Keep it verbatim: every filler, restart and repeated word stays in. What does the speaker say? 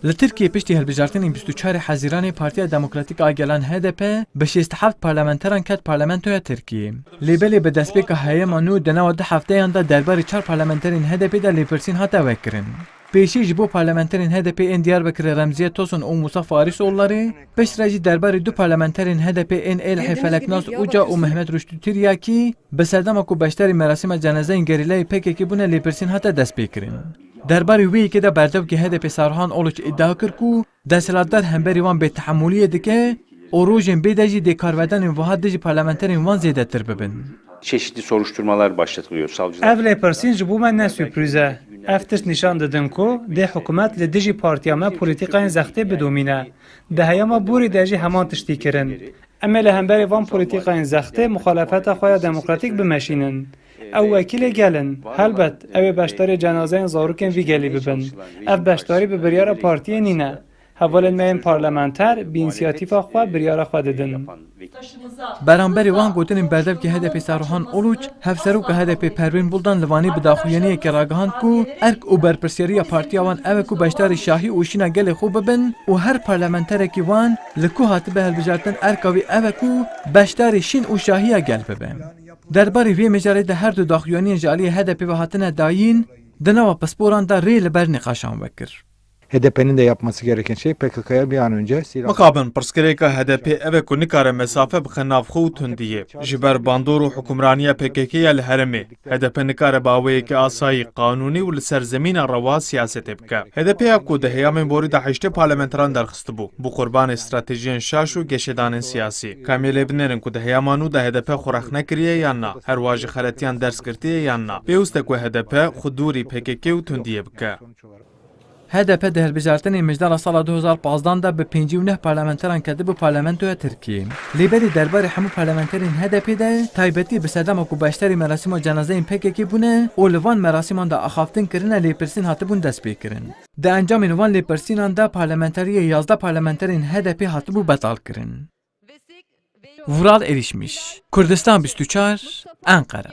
Li Tirkiyê piştî hilbijartinên bîst û çarê Hezîranê Partiya Demokratîk a Gelan H D P bi şêst û heft parlamenteran ket parlamentoya Tirkiyê. Lê belê bi destpêka heyema nû di nava du hefteyan de derbarê çar parlamenterên H D P de lêpirsîn hate vekirin. Pêşî ji bo parlamenterên H D P ên Diyarbekirê Remziye Tosun û Musa Faris Ollarê, piştre jî derbarê du parlamenterên H D P ên Êlihê Feleknas Uca û Mehmet Ruştî Tiryakî, bi sedema ku beşdarî merasîma cenazeyên gerîlayê P K K bûne lêpirsîn hate destpêkirin. Derbarê wê yekê de berdevkê H D P Saruhan Oluç îdia kir ku desthilatdar hemberî wan bêtehemûliyê dike û rojên bê de jî dê karvedanên wiha dijî parlamenterên wan zêdetir bibin. Çeşitli soruşturmalar başlatılıyor savcılar. Ev lêpirsîn ji bo me ne sürprîz e. Ev tişt nîşan didin ku dê hikûmet li dijî partiya me polîtîkayên zextê bidomîne. Di heyama borî de jî heman tiştî kirin. Em ê li hemberî van polîtîkayên zextê muxalefeta xwe ya demokratîk bimeşînin. Ew wekîlê gel in. Helbet, ew ê beşdarî cenazeyên zarokên vî gelî bibin. Ev beşdarî bi biryara partiyê nîne. Hevalên me yên parlamenter bi însiyatîfa xwe biryara xwe didin. Beramberî wan gotinên berdevkê H D P Saruhan Uluç, Hevseroka H D P Pervîn Buldan li Wanê bi daxuyaniyekê ragihand ku erk û berpirsiyariya partiya wan ew e ku beşdarî şahî û şîna gelê xwe bibin û her parlamenterekî wan li ku hatibe hilbijartin erka wî ew e ku beşdarî şîn û şahiya gel bibe. Derbarê vê mijarê de her du daxuyaniyên ji aliyê H D P ve hatine dayîn, di nava pisporan de rê li ber nîqaşan vekir. H D P'nin de yapması gereken şey P K K'ya bir an önce silah... Mixabin pirsgirêka H D P ev e ku nikare mesafe bixe nav xwe û tundiyê. Ji ber bandor û hukimraniya P K K ya li herêmê, H D P nikare bi awayekî asayî, qanûnî û li ser zemîna rewa siyasetê bike. H D P ya ku di heyamên borî de heştê parlamenteran derxistibû, bû qurbanê stratejiyên şaş û geşedanên siyasî. Ka em ê lê binêrin ku di heyama nû de H D P xwe rexne kiriye yan na, her wiha ji xeletiyan ders girtiye yan na. Pêwist e ku H D P xwe dûrî P K K û tundiyê bike. H D P di hilbijartinê mijdara sala du hezar pazdeh de bi pêncî û neh parlamenteran ketibû parlamentoya Tirkiyê. Lê belê derbarê hemû parlamenterên H D P de taybetî bi sedema ku beşdarî merasîma cenazeyên P K K bûne û li van merasîman de axaftin kirine lêpirsîn hatibûn destpêkirin. Di encamên van lêpirsînan de parlamenteriyê yazdeh parlamenterên H D P hatibû betalkirin. Vural Erişmiş, Kurdistan bîst û çar, Enqere.